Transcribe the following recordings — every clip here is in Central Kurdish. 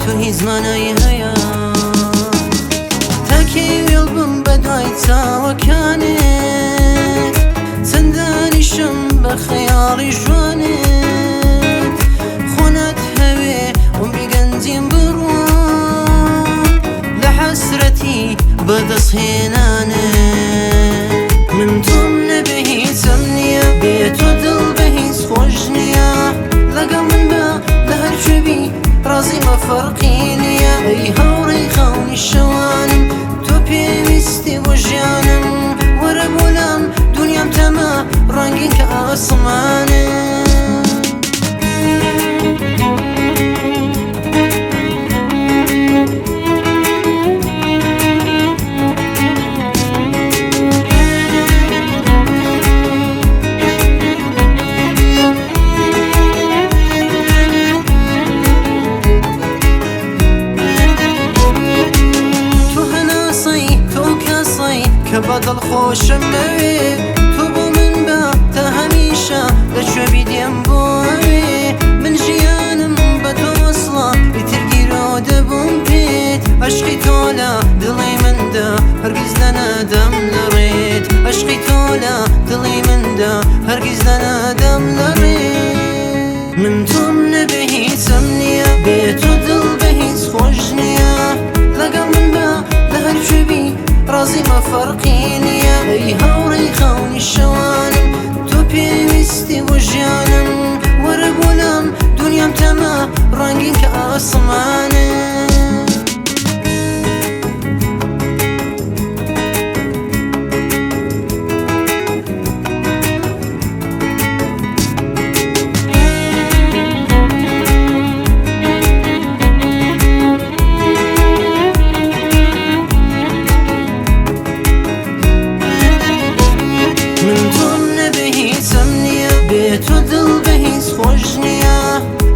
تۆ هیچ مانای هەیە؟ تاکەی وێڵ بم بە دوای چاوەکانت، چەندانیشم بە خەیاڵی ژوانت، خۆنات هەوێ عومری گەنجیم بڕوا لە حەسرەتی بەدەستهێنانت. من تۆم نەبێ هیچم نییە، بێ تۆ دڵ بە هیچ خۆش نییە، لەگەڵ من بە لە هەرکوێ بی ڕازیمە فەرقی نییە. ئەی هاوڕێی خەونی شەوانم، تۆ پێویستی بۆ ژیانم، وەرە بۆ لام دنیام تەمە ڕەنگین کە ئاسمانە. تۆ هەناسەی تۆ کەسەی کە بەدڵ خۆشم دەوێ، تۆ بۆ من بە تا هەمیشە لەکوێ بی دێم بۆ ئەوێ. من ژیانم بە تۆ وەسڵە ئیتر گیرۆ دەبووم پێت، عەشقی تۆ لە دڵی مندا هەرگیز لەنادەم لە ڕێت، عەشقی تۆ لە دڵی مندا هەرگیز لەنادەم لە ڕێت. من تۆم نەبێ هیچم نییە، بێ تۆ دڵ بە هیچ خۆش نییە، لەگەڵ من بە لە هەرکوێ بی ڕازیمە فەرقی نییە. ئەی هاوڕێی خەونی شەوانم، تۆ پێویستی بۆ ژیانم، وەرە بۆ لام دنیام تەمە ڕەنگین کە ئاسمانە. من تۆم نەبێ هیچم نییە، بێ تۆ دڵ بە هیچ خۆش نییە،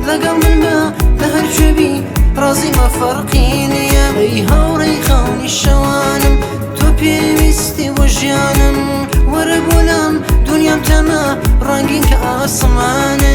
لەگەڵ من بە لە هەرکوێ بی ڕازیمە فەرقی نییە. ئەی هاوڕێی خەونی شەوانم، تۆ پێویستی بۆ ژیانم، وەرە بۆ لام دنیام تەمە ڕەنگین کە ئاسمانە.